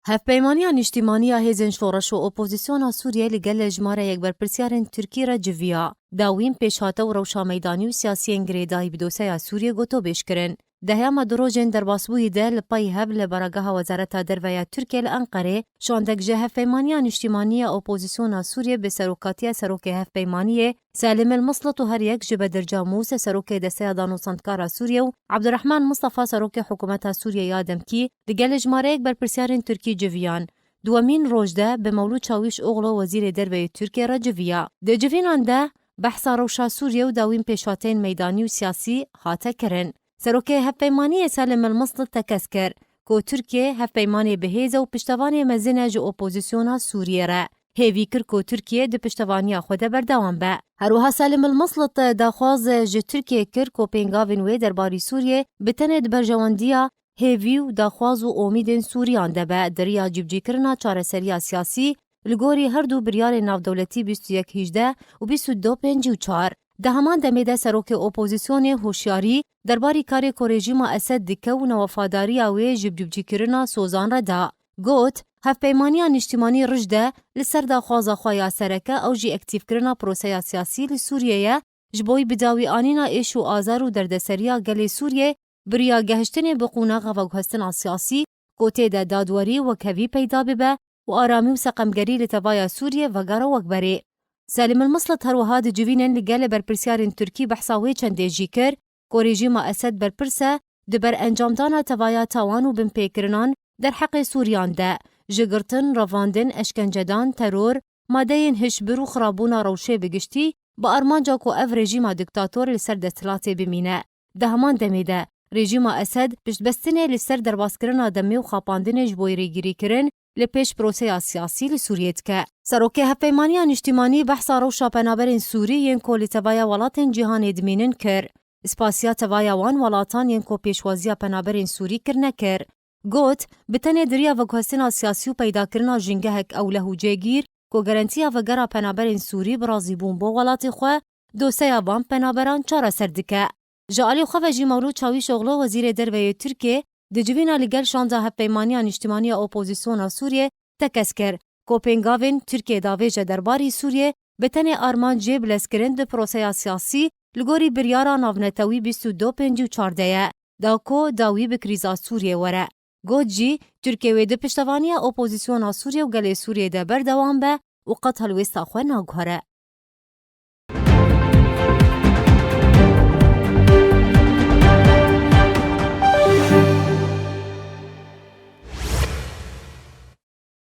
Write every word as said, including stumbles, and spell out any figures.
Hevpeymaniya Niştîmanî ya Hêzên Şoreş û Opozisyona Sûriyê li gel jimareyek berpirsiyarên Tirkî re civiya. Dawîn pêşhate û rewşa meydanî û siyasiyên girêdayî bi doseya Sûriyê gotobêj kirin. Dehyama du rojên derbasbûyî de li pey hev li Baregeha Wezareta Derve ya Tirkiyê li Enqerê şandek ji Hevpeymaniya Niştîmanî ya Opozisyona Sûriyê bi serokatiya Serokê Hevpeymaniyê Selim El Mislit û her yek ji Bedir Camûs, serokê Desteya Danûsandkara Sûriyê û Abdurrahman Mustafa, serokê Hikûmeta Sûriyê ya demkî, li gel jimareyek berpirsiyarên Tirkî civiyan. Duwemîn roj de bi Mewlûd Çawîş Oxlo, Wezîrê Derve yê Tirkiyê re civiya. Di civînan de behsa rewşa Sûriyê û dawîn pêşhateyên meydanî û siyasî hate kirin. Serokê Hevpeymaniyê Selim El Mislit tekez kir ku Tirkiye hevpeymanê bi hêz e û piştevanê mezin e ji opozisyona Sûriyê re. Hêvî kir ku Tirkiye di piştevaniya xwe de berdewam be. Her wiha Selim El Mislit daxwaz ji Tirkiye kir ku pêngavên wê derbarî Sûriyê bi tenê di berjewendiya hêvî û daxwaz û omîdên Sûriyan de be, di riya cîbicîkirina çareseriya siyasî li gorî her du biryarên navdewletî bîst û yek hejdeh û bîst û du pêncî û çar. Di heman demê de serokê opozisyonê hoşyarî derbarî karê ku rejîma Esed dike û newefadariya wê ji cîbicîkirina sozan re da. Got, Hevpeymaniya Niştîmanî rij de li ser daxwaza xwe ya sereke, ew jî aktîfkirina proseya siyasî li Sûriyê ye, ji bo bidawîanîna êş û azar û derdeseriya gelê Sûriyê, bi riya gehiştinê bi qonaxa veguhestina siyasî ku tê de dadwerî wekhevî peyda bibe û aramî û seqemgerî li tevaya Sûriyê vegere wekberê. Selim El Mislit her wiha di civînên li gelê berpirsiyarên Tirkî behsa wê çendê jî kir ku rejîma Esed berpirs e di ber encamdana tevaya tawan û binpêkirinan derheqê Sûriyan de, ji girtin, revandin, eşkencedan, teror, madeyên hişbir û xirabûna rewşê bi giştî, bi armanca ku ev rejîma diktator li ser desthilatê bimîne. Di heman demê de, rejîma Esed piştbestinê li ser derbaskirina demê û xapandinê ji bo rêgirîkirin li pêş proseya siyasî li Sûriyê dike. Serokê Hevpeymaniya Niştîmanî behsa rewşa penaberên Sûrî yên ku li tevaya welatên cîhanê dimînin kir. Spasiya tevaya wan welatan yên ku pêşwaziya penaberên Sûrî kirine kir. Got, bi tenê di riya veguhestina siyasî û peydakirina jingehek ewleh û cêgîr ku garantiya vegera penaberên Sûrî bi razîbûn bo welatê xwe, doseya van penaberan çareser dike. Ji alî xwe ve jî Mewlûd Çawîşoxlu, Wezîrê Derve yê Tirkiyê, di civîna li gel şanda Hevpeymaniya Niştimanî ya Opozisyona Sûriyê tekez kir ku pêngavên Tirkiyê davêje derbarî Sûriyê bi tenê armanc jê bilezkirin di proseya siyasî li gorî biryara navnetewî bîst û du pêncî û çar de ye, da ku dawî bi krîza Sûriyê were. Got jî, Tirkiye wê di piştevaniya opozisyona Sûriyê û gelê Sûriyê de berdewam be û qet helwêsta xwe naguhere.